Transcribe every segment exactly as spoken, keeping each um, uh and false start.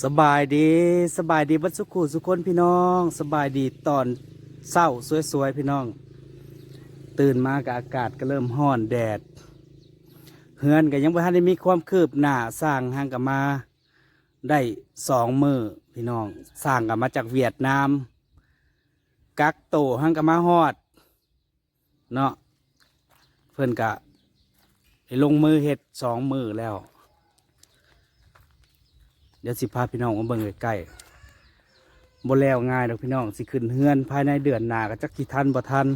สบายดี สบายดีเบิดสุขูสุคนพี่น้อง สบายดีตอนเช้าสวยๆพี่น้อง ตื่นมาก็อากาศก็เริ่มร้อนแดด เฮือนก็ยังบ่ทันได้มีความคืบหน้า สร้างหั้นก็มาได้สองมื้อพี่น้อง สร้างก็มาจากเวียดนาม กักโตหั้นก็มาฮอด เนาะ เพิ่นกะได้ลงมือเฮ็ดสองมื้อแล้ว เดี๋ยวสิพาพี่น้องมาเบิ่งใกล้ๆ บ่แล้วง่ายดอกพี่น้อง สิขึ้นเฮือนภายในเดือนหน้าก็จักสิทันบ่ทัน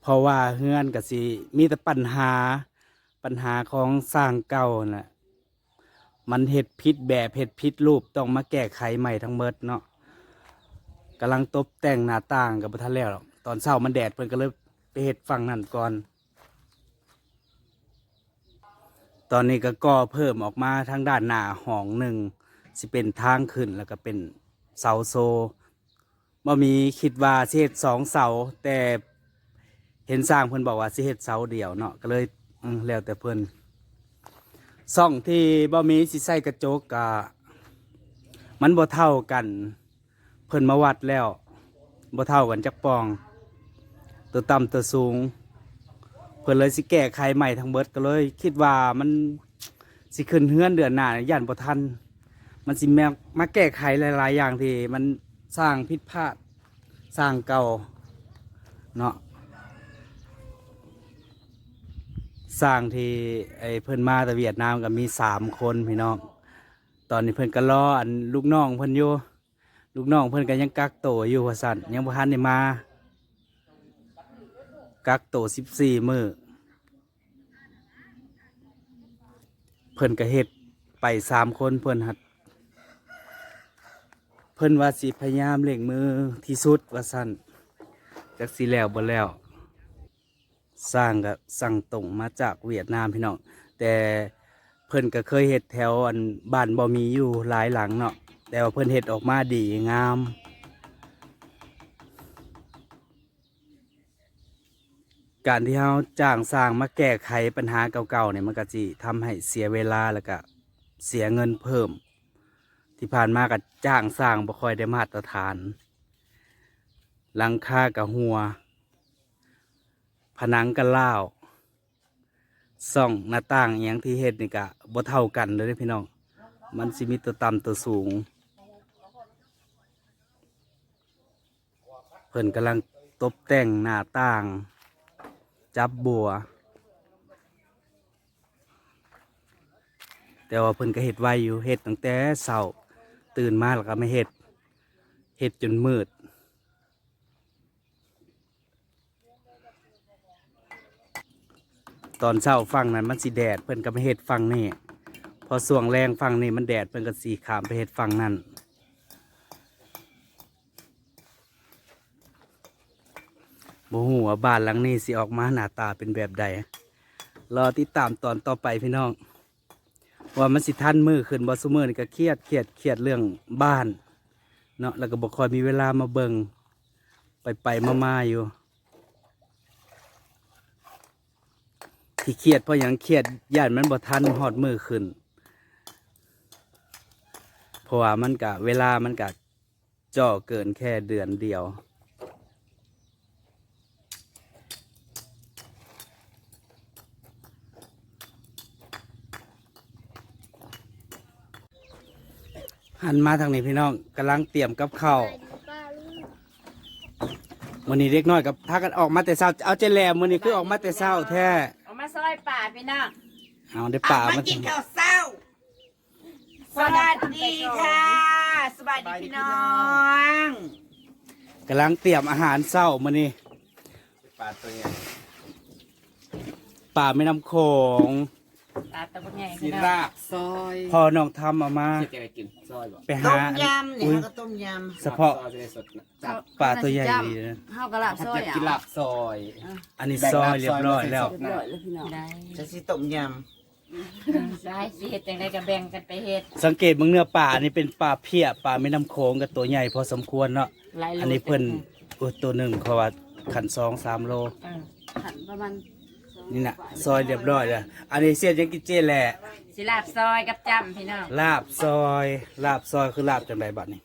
เพราะว่าเฮือนก็สิมีแต่ปัญหา ปัญหาของสร้างเก่านั่นแหละ มันเฮ็ดผิดแบบ เฮ็ดผิดรูป ต้องมาแก้ไขใหม่ทั้งหมดเนาะ กำลังตบแต่งหน้าต่างก็บ่ทันแล้วหรอก ตอนเช้ามันแดด เพิ่นก็เลยไปเฮ็ดฝั่งนั้นก่อน ตอนนี้ก็ก่อเพิ่มออกมาทางด้านหน้าห้องหนึ่ง สิเป็นทางขึ้น แล้วก็เป็นเสาโซ่ บ่มีคิดว่าสิเฮ็ดสองเสา แต่เห็นสร้างเพิ่นบอกว่าสิเฮ็ดเสาเดียวเนาะ ก็เลย อืม แล้วแต่เพิ่น ซ่องที่บ่มีสิใส่กระจกก็ มันบ่เท่ากัน เพิ่นมาวัดแล้ว บ่เท่ากันจักป่อง ตัวต่ำตัวสูง เพิ่นเลยสิแก้ไขใหม่ทั้งเบิด ก็เลยคิดว่ามันสิขึ้นเฮือนเดือนหน้า ย้านบ่ทัน มันสิมา มาแก้ไขหลายๆอย่างที่มันสร้างผิดพลาด สร้างเก่าเนาะ สร้างที่ไอ้เพิ่นมาแต่เวียดนามก็มีสามคนพี่น้อง ตอนนี้เพิ่นก็รออันลูกน้องเพิ่นอยู่ ลูกน้องเพิ่นก็ยังกักโตอยู่ว่าซั่น ยังบ่ทันได้มา กักโตสิบสี่มื้อ เพิ่นก็เฮ็ดไปสามคน เพิ่นหัด เพิ่นว่าสิพยายามเร่งมือที่สุดว่าซั่น จักสิแล้วบ่แล้ว สร้างก็สั่งตรงมาจากเวียดนามพี่น้อง แต่เพิ่นก็เคยเฮ็ดแถวอันบ้านบ่มีอยู่หลายหลังเนาะ แต่ว่าเพิ่นเฮ็ดออกมาดีงาม การที่เฮาจ้างสร้างมาแก้ไขปัญหาเก่าๆเนี่ย มันก็สิทำให้เสียเวลา แล้วก็เสียเงินเพิ่ม ที่ผ่านมาก็จ้างสร้างบ่ค่อยได้มาตรฐาน หลังคาก็หัว ผนังก็ร้าว ซ่องหน้าต่างอิหยังที่เฮ็ดนี่ก็บ่เท่ากันเด้อพี่น้อง มันสิมีตัวต่ำตัวสูง เพิ่นกำลังตบแต่งหน้าต่าง จับบัว แต่ว่าเพิ่นก็เฮ็ดไวอยู่ เฮ็ดตั้งแต่เช้า ตื่นมาแล้วก็มาเฮ็ด เฮ็ดจนมืด ตอนเช้าฝั่งนั้นมันสิแดด เพิ่นก็มาเฮ็ดฝั่งนี้ พอช่วงแลงฝั่งนี้มันแดด เพิ่นก็สิข้ามไปเฮ็ดฝั่งนั้น บ่ฮู้ว่าบ้านหลังนี้สิออกมาหน้าตาเป็นแบบใด รอติดตามตอนต่อไปพี่น้อง ว่ามันสิทันมื้อขึ้นบ่ ซุมื้อนี้ก็เครียด เครียด เครียดเรื่องบ้านเนาะ แล้วก็บ่ค่อยมีเวลามาเบิ่ง ไปๆมาๆอยู่ ที่เครียดเพราะหยัง เครียดย้านมันบ่ทันฮอดมื้อขึ้น เพราะว่ามันก็ เวลามันก็จ่อเกินแค่เดือนเดียว หันมาทางนี้พี่น้อง กำลังเตรียมกับข้าว มื้อนี้เด็กน้อยก็พากันออกมาแต่เช้า เอาเจ๊แหลม มื้อนี้คือออกมาแต่เช้าแท้ ออกมาซอยป่าพี่น้อง เอาได้ป่ามา มากินข้าวเช้า สวัสดีค่ะ สวัสดีพี่น้อง กำลังเตรียมอาหารเช้ามื้อนี้ ปลาตัวใหญ่ ปลาแม่น้ำโขง ปลาตัวใหญ่ สิ พี่น้อง ลาบซอย พ่อน้องทำเอามา เสียใจกินซอยบ่ ไปหา ต้มยำเนี่ย อุ๊ย เขาก็ต้มยำ เฉพาะ ซอยจะได้สดนะ จับ ปลาตัวใหญ่ดีนะ เฮาก็ลาบซอย อยากกิน อ่ะ ลาบซอย อ่ะ อันนี้ซอยเรียบร้อยแล้ว เรียบร้อยแล้วพี่น้อง ได้ จะสิต้มยำ ได้สิเฮ็ดจังใดก็แบ่งกันไปเฮ็ด สังเกตเบิ่งเนื้อปลานี่เป็นปลาเพี้ย ปลาแม่น้ำโขงก็ตัวใหญ่พอสมควรเนาะ หลายโล อันนี้เพิ่น โอ้ ตัวหนึ่งเขาว่าขันสองสามโล เออ ขันประมาณ นี่น่ะ ซอยเรียบร้อยแล้ว อันนี้เสียยังกินเจแหละ สิลาบซอยกับจ้ำพี่น้อง ลาบซอย ลาบซอยคือลาบจังใดบัดนี้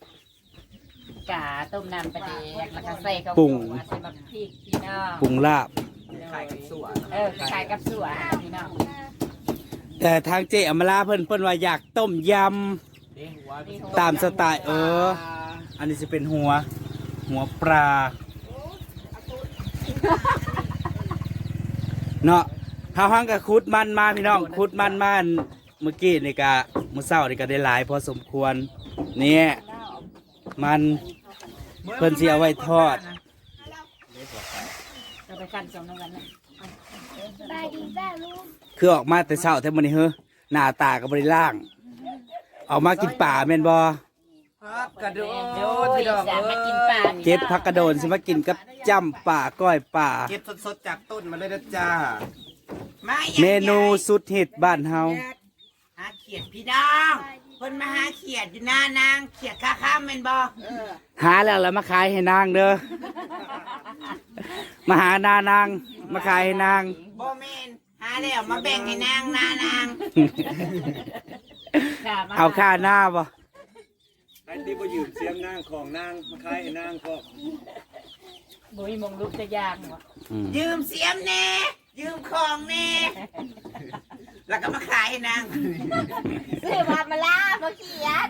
กะต้มน้ำปลาแดก แล้วก็ใส่ข้าว ปรุง คั่ว ใส่บักพริกพี่น้อง ปรุงลาบ คล้ายกับสั่ว เออ คล้ายๆกับสั่วพี่น้อง แต่ทางเจ๊อมราเพิ่น เพิ่นว่าอยากต้มยำ ตามสไตล์ เออ อันนี้สิเป็นหัว หัวปลา เนาะ เฮาหังกะขุดมันมาพี่น้อง ขุดมันมาอันเมื่อกี้นี่กะ มื้อเช้านี่กะได้หลายพอสมควร เนี่ย มัน เพิ่นสิเอาไว้ทอด เราไปกันสองน้ำกันนะ คือออกมาแต่เช้าแท้มื้อนี้เฮ้อ หน้าตาก็บ่ได้ล้าง ออกมากินปลาแม่นบ่ ผักกระโดน โอ้ย พี่น้อง สามารถกินปลา เอ้ย เก็บผักกระโดนสิมากินกับจ้ำปลาก้อยปลา เก็บสดๆจากต้นมาเลยนะจ้า มา เมนูสุดฮิตบ้านเฮา หาเขียดพี่น้อง เพิ่นมาหาเขียดอยู่หน้านาง เขียดคาค่ำแม่นบ่ หาแล้วแล้วมาขายให้นางเด้อ มาหาหน้านาง มาขายให้นาง บ่แม่น หาแล้วมาแบ่งให้นางหน้านาง เอาค่าหน้าบ่ ไอ้ที่บ่ยืมเสียมนางของนางมาขายให้นางก็ บ่มีมองลุกจะยางบ่ อืม ยืมเสียมแน่ ยืมของแน่ แล้วก็มาขายให้นาง ซื้อมามาล่ามาเขียน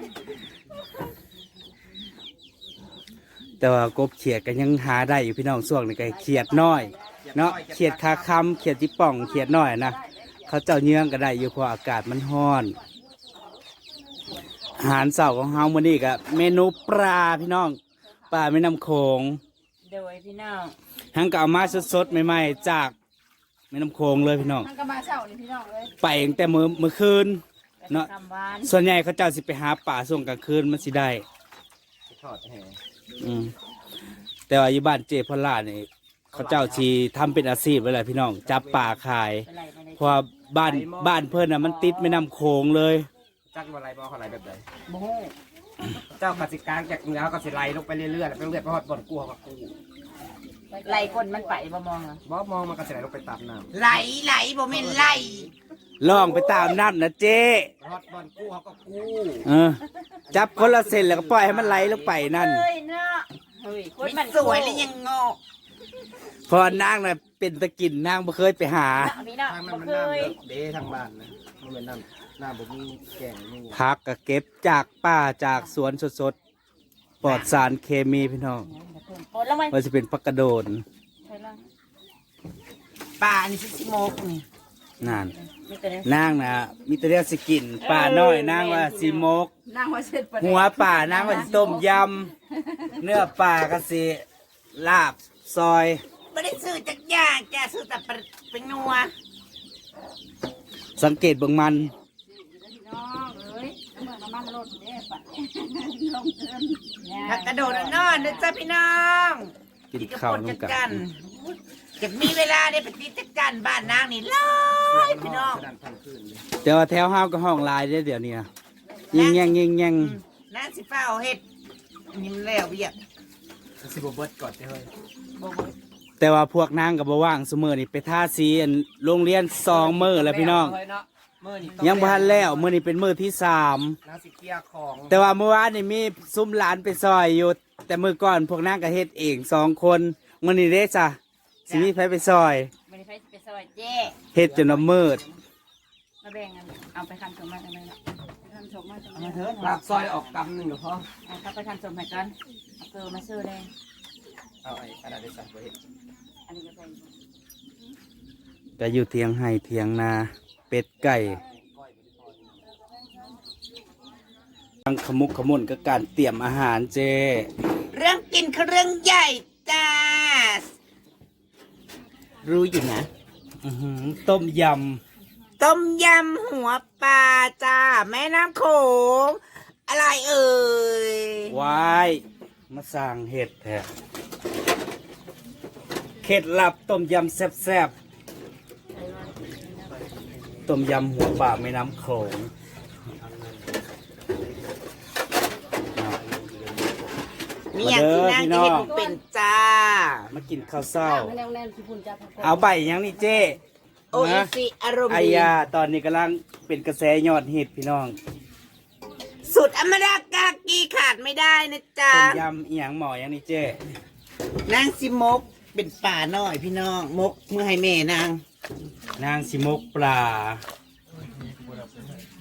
แต่ว่ากบเขียดก็ยังหาได้อยู่พี่น้อง ช่วงนี้ก็เขียดน้อยเนาะ เขียดขาคำ เขียดจิป่อง เขียดน้อยนะ เขาเจ้าเยื้องก็ได้อยู่ เพราะอากาศมันร้อน อาหารเช้าของเฮามื้อนี้ก็เมนูปลาพี่น้อง ปลาแม่น้ำโขง โดยพี่น้อง หังก็เอามาสดๆใหม่ๆจากแม่น้ำโขงเลยพี่น้อง มันก็มาเช้านี่พี่น้องเอ้ย ไปตั้งแต่มื้อ มื้อคืนเนาะ คำหวาน ส่วนใหญ่เขาเจ้าสิไปหาปลาช่วงกลางคืนมันสิได้ ทอดแห อืม แต่ว่าอยู่บ้านเจพอลล่านี่ เขาเจ้าสิทำเป็นอาชีพไว้แหละพี่น้อง จับปลาขาย เพราะว่าบ้าน บ้านเพิ่นน่ะมันติดแม่น้ำโขงเลย จักว่าไรบ่เขาไรแบบใด บ่ฮู้ เจ้ากะสิกางจากเหนือเขากะสิไหลลงไปเรื่อยๆ แล้วไปเรื่อยไปฮอดบ่อนกู้เขาก็กู้ ไล่คนมันไปบ่มองอะ บ่มองมันกะสิไหลลงไปตามน้ำ ไหล ไหล บ่แม่นไล่ ล่องไปตามน้ำนะเจ๊ ไปฮอดบ่อนกู้เขาก็กู้ เออ จับคนละเส้นแล้วก็ปล่อยให้มันไหลลงไปนั่น เอ้ยเนาะ เฮ้ย คน ไม่ มัน สวยเลยยังงอก เพราะว่านางน่ะเป็นตะกิน นางบ่เคยไปหา เนาะพี่น้อง ทางนั้น บ่ มัน เค น้ำ ย เลิกเด้ทางบ้านนะ มันเป็นน้ำ น้ำบ่มีแก่งมี ผักก็เก็บจากป่าจากสวนสดๆ ปลอดสารเคมีพี่น้อง โอ้แล้วมัน ว่าสิเป็นผักกระโดน ใช่แล้ว ปลาอันนี้สิบโมกนี่ นั่น มีแต่เนี้ย นางน่ะ มีแต่เนี้ยสิกิน ปลาน้อย เออ นางว่าสิมก นางว่าเสร็จปลาแดก หัวปลานางว่าสิต้มยำ เนื้อปลาก็สิลาบซอย บ่ได้ซื้อจักอย่างจ้ะ ซื้อแต่ปลา เป็นนัว สังเกตเบิ่งมัน พี่น้องเอ้ย น้ำมัน น้ำมันลดเด้ ปะ ลงเกิน ผักกระโดดนอนๆเด้อจ้ะพี่น้อง กินข้าวนำกัน กินกับพวกจักจั่น อยากมีเวลาได้ไปติดจักจั่นบ้านนางนี่หลายพี่น้อง แต่ว่าแถวเฮาก็ห้องหลายเด้อเดี๋ยวนี้นะ ยิงแย่งยิงแย่ง อืม นางสิฟ้าวเฮ็ด นี่มันแล้วเวียก สิบ่เบิดก่อนเด้อเฮ้ย บ่เบิด แต่ว่าพวกนางก็บ่ว่างซุมื้อนี่ ไปทาสีอันโรงเรียนสองมื้อแล้วพี่น้อง เฮ้ยเนาะ มื้อนี้ ยังบ่ทันแล้ว มื้อนี้เป็นมื้อที่สาม นางสิเคลียร์ของ แต่ว่ามื้อวานนี่มีซุมหลานไปซอยอยู่ แต่มื้อก่อนพวกนางก็เฮ็ดเองสองคน มื้อนี้เด้จ้ะ สิมีไผไปซอย มื้อนี้ไผสิไปซอยเจ๊ เฮ็ดจนว่ามืด มาแบ่งกัน เอาไปคั้นสมมาทางไหนล่ะ คั้นสมมาทางไหน เอามาเถอะ ลาบซอยออกกำหนึ่งก็พอ เอาเข้าไปคั้นสมให้ก่อน เอาเกลือมาซื้อเลย เอาไอ้อันนั้นไปสั่งไปเฮ็ด อันนี้ก็ไป ก็อยู่เถียงไฮ่เถียงนา เป็ดไก่ ทั้งขมุกขมุนกับการเตรียมอาหารเจ้ เรื่องกินคือเรื่องใหญ่จ้า รู้อยู่นะ อื้อหือ ต้มยำ ต้มยำหัวปลาจ้า แม่น้ำโขง อะไรเอ่ย ว้าย มาสร้างเห็ดแท้ เคล็ดลับต้มยำแซ่บๆ ต้มยำหัวปลาแม่น้ำโขง มีอย่างที่นั่ง มาเด้อพี่น้อง เฮ็ดเป็นจ้า มากินข้าวเช้า เอาใบหยังนี่เจ้ โออิชิ อารมณ์ดี อายา ตอนนี้กำลังเป็นกระแสยอดฮิตพี่น้อง สูตรอมรากากีขาดไม่ได้นะจ๊ะ ต้มยำอีหยังหม้อหยังนี่เจ้ นางสิมกเป็นปลาน้อยพี่น้อง มกเมื่อให้แม่นาง นางสิมกปลา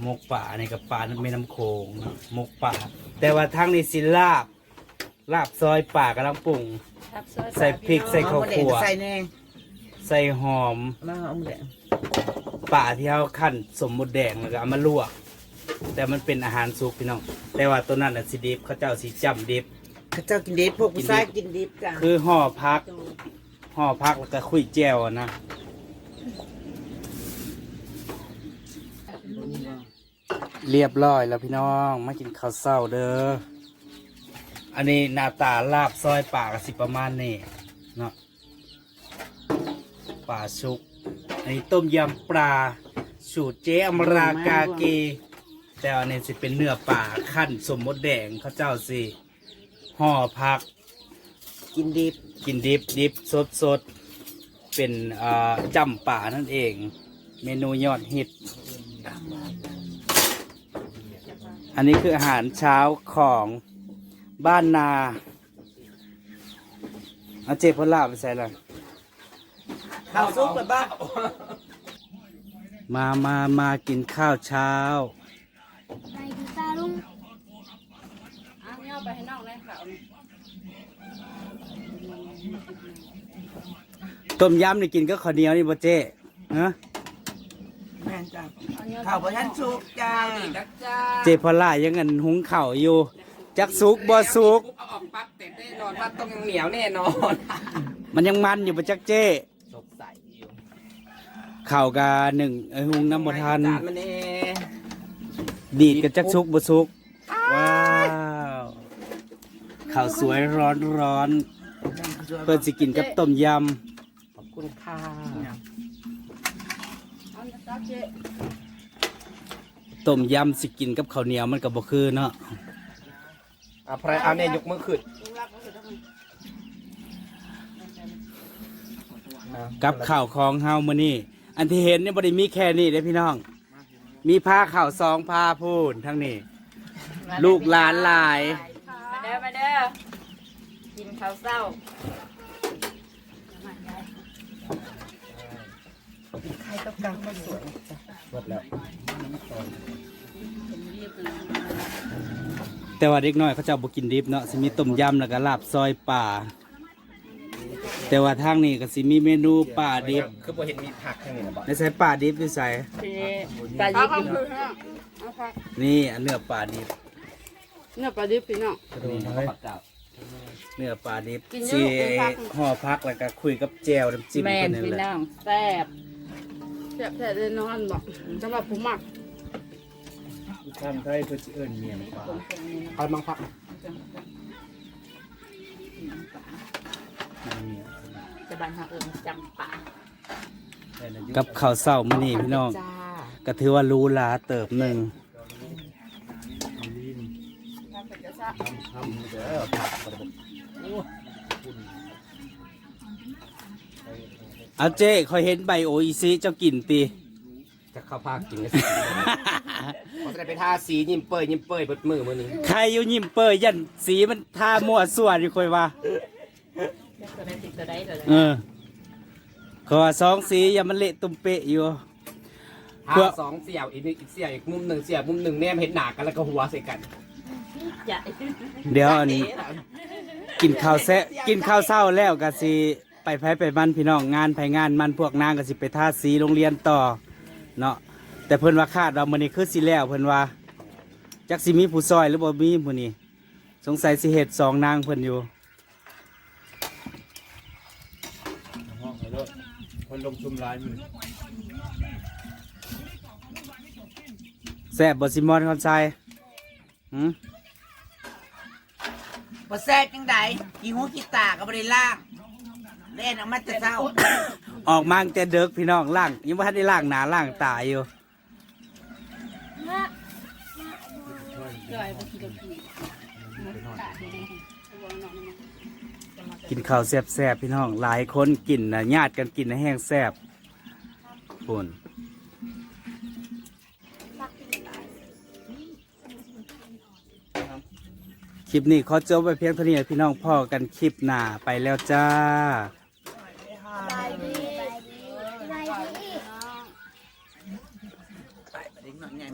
มกปลา อันนี้ก็ปลาแม่น้ำโขงเนาะ มกปลา แต่ว่าทางนี้สิลาบ ลาบซอยปลากำลังปรุง ลาบซอยปลา ใส่พริก พี่น้อง ใส่ข้าวคั่ว เอาหมูแดงใส่แน่ ใส่หอม มาเอาหมูแดง ปลาที่เขาคั่นสมมดแดงแล้วก็เอามาลวก แต่มันเป็นอาหารสุกพี่น้อง แต่ว่าตัวนั้นน่ะสิดิบ เขาเจ้าสิจ้ำดิบ เขาเจ้ากินดิบ พวกผู้ชายกินดิบ กินดิบจ้ะ คือห่อผัก ห่อผักแล้วก็คุยแจ่วอะนะ เรียบร้อยแล้วพี่น้อง มากินข้าวเช้าเด้อ อันนี้หน้าตาลาบซอยปลาก็สิประมาณนี้เนาะ ปลาสุก อันนี้ต้มยำปลา สูตรเจ๊อมรากาเก แต่อันนี้สิเป็นเนื้อปลาคั่นสมมดแดง เขาเจ้าสิห่อผัก กินดิบ กินดิบ ดิบ สดสด เป็น เอ่อ จ้ำปลานั่นเอง เมนูยอดฮิต อันนี้คืออาหารเช้าของบ้านนา เอาเจ๊พลล่าไปใส่ละ ข้าวสุกไปบ้าง มา มา มากินข้าวเช้า ไปดีจ้าลุง เอาเนี่ยเอาไปให้น้องเลยค่ะ ต้มยำนี่กินกับข้าวเหนียวนี่บ่เจ๊ ฮะ แม่นจ้ะ ข้าวบ่ทันสุกจ้า เจ๊พลล่ายังอันหุงข้าวอยู่ จักสุกบ่สุก เอาออกปั๊บแต่แน่นอนว่าต้องยังเหนียวแน่นอน มันยังมันอยู่บ่จักเจ๊ สงสัยอยู่ ข้าวกะนึ่ง เอ้ย หุงน้ำบ่ทัน จานมันแน่ ดีดกันจักสุกบ่สุก ว้าว ข้าวสวยร้อนๆ เพิ่นสิกินกับต้มยำ ขอบคุณค่ะ ต้มยำสิกินกับข้าวเหนียวมันก็บ่คือเนาะ อ่ะ ใครเอาเนี่ย ยกมือขึ้น กับข้าวของเฮามื้อนี้ อันที่เห็นนี่บ่ได้มีแค่นี้เด้พี่น้อง มีพาข้าวสองพาพู้นทั้งนี้ ลูกหลานหลาย มาเด้อ มาเด้อ กินข้าวเช้า ไข่กับกลางข้าวสวยจ้ะ หมดแล้ว แต่ว่าเด็กน้อยเขาเจ้าบ่กินดิบเนาะ สิมีต้มยำแล้วก็ลาบซอยปลา แต่ว่าทางนี้ก็สิมีเมนูปลาดิบ คือบ่เห็นมีผักทางนี้นะบ่ ในใส่ปลาดิบอยู่ใส่ นี่ปลาดิบอยู่ นี่อันเนื้อปลาดิบ เนื้อปลาดิบพี่น้อง นี่ เนื้อปลาดิบ กินเยอะ สิ กินผัก ห่อผักแล้วก็คุยกับแจ่วน้ำจิ้ม แม่น เพิ่นนั่นแหละ พี่น้อง แซ่บ แซ่บแท้แน่นอนบอก สำหรับผู้มัก ทางไทยเพิ่นสิเอิ้นเมี่ยงปลา เอามังผัก จะบ้านทางอื่นจำปา กับข้าวเช้ามื้อนี้พี่น้อง จ้า ก็ถือว่าหรูหราเติบหนึ่ง เอาเจ๊ ข้อยเห็นใบโออิชิเจ้ากินติ จะเข้าภาคกินเลย เขาจะได้ไปทาสียิ้มเปยยิ้มเปยเบิดมือมื้อนี้ ใครอยู่ยิ้มเปย ยันสีมันทามั่วซั่วอยู่ ค่อยว่า ตัวใดติดตัวใดตัวใด เออ เขาว่าสองสี อย่ามันเละตุ้มเปะอยู่ ทา พวก สองเสี่ยว อีกนิด อีกเสี่ยว อีกมุมหนึ่ง เสี่ยวมุมหนึ่ง แนมเห็นหน้ากันแล้วก็หัวใส่กัน จะ เดี๋ยวอัน เอ๊ะ กินข้าวแซ่บ กินข้าวเช้าแล้วก็สิไปไผไปมันพี่น้อง งานไผงานมัน พวกนางก็สิไปทาสีโรงเรียนต่อเนาะ แต่เพิ่นว่าคาดว่ามื้อนี้คือสิแล้ว เพิ่นว่า จักสิมีผู้ซอยหรือบ่มีมื้อนี้ สงสัยสิเฮ็ดสองนางเพิ่นอยู่ ห้องให้โลด คนลงชุมหลายมื้อ แซ่บบ่ ซิมอนคอนไซ หืม บ่แซ่บจังใด ขี้หูขี้ตาก็บ่ได้ล้าง แล่นออกมาแต่เช้า ออกมาตั้งแต่ดึกพี่น้อง ล้าง ยังบ่ทันได้ล้างหน้าล้างตาอยู่ กินข้าวแซ่บๆ พี่น้อง หลายคนกินนะ ญาติกันกินนะ แฮงแซ่บ คุณ คลิปนี้ขอจบไว้เพียงเท่านี้ พี่น้องพ้อกันคลิปหน้า ไปแล้วจ้า สบายดี สบายดี ไปเด็กน้อยใหญ่